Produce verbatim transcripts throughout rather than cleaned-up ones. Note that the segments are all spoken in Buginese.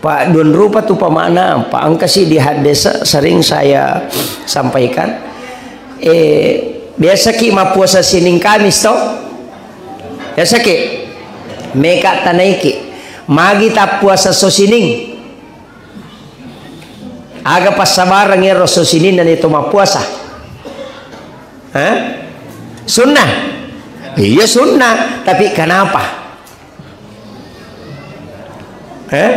Pak, dua rupa tu pamana, Pak, engka si di hadis sering saya sampaikan. Eh, biasa ki mappuasa Senin Kamis to? Biasa ki? Meka tanaiki. Magi tappuasa so Senin? Aga passabareng ero so Senin na to mappuasa? Hah? Sunnah? Iya sunnah, tapi kenapa? Eh?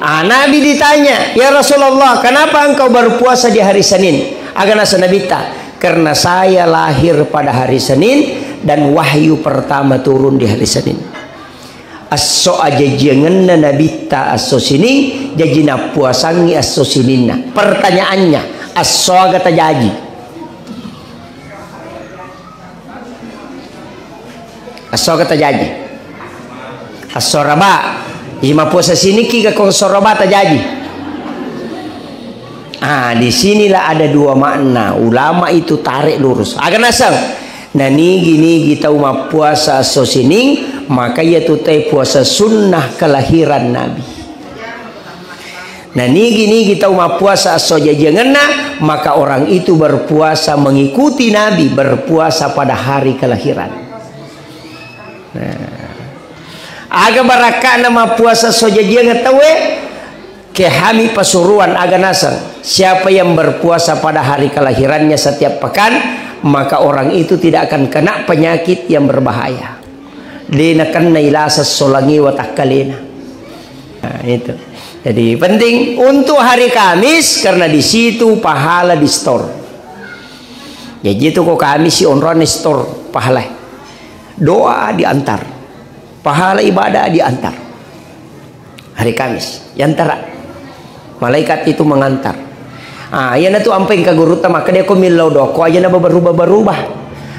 Ah, Nabi ditanya, "Ya Rasulullah, kenapa engkau berpuasa di hari Senin?" Aga nasa Nabitta, "Karena saya lahir pada hari Senin dan wahyu pertama turun di hari Senin." Esso ajajiangenna Nabitta esso Senin, jaji nappuasangngi esso Seninna. Pertanyaannya, esso aga tajaji? Esso aga tajaji? Esso Araba. Iji mappuasa Senin ki ga ko esso Araba tajaji? Ah, di sinilah ada dua makna. Ulama itu tarik lurus. Aga naseng? Nanigi-nigi tau mappuasa esso Senin, maka iyatu tauwe puasa sunnah kelahiran Nabi. Nanigi-nigi tau mappuasa esso jajiangenna, maka orang itu berpuasa mengikuti Nabi, berpuasa pada hari kelahiran. Nah. Aga barakka'na mappuasa esso jajiangeng tauwe? Kehami pasuruan aga naseng, siapa yang berpuasa pada hari kelahirannya setiap pekan, maka orang itu tidak akan kena penyakit yang berbahaya. De nakennai laseng solangi watakkalena. Nah, itu. Jadi penting untuk hari Kamis karena di situ pahala di store. Jadi itu ko Kamis si onrone store pahala. Doa diantar. Pahala ibadah diantar. Hari Kamis, yantara. Malaikat itu mengantar. Ah, iyanatu ampai engka gurutta makkeda ko millau doa ko aja na berubah-berubah.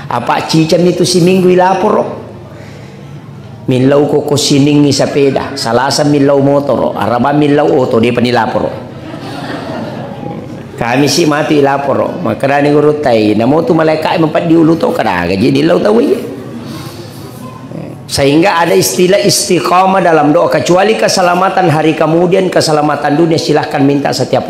Apa cicami tu siminggu ilaporo. Millau ko, ko siningi sepeda, Salasa millau motoro, Araba millau oto, dia pani laporo. Kamisi matu ilaporo, makkedani guruttai, namo tu malaikat mempeddi ulu to, kada gaji dillau tau iya. Sehingga ada istilah istiqamah dalam doa, kecuali keselamatan hari kemudian, keselamatan dunia, silahkan minta setiap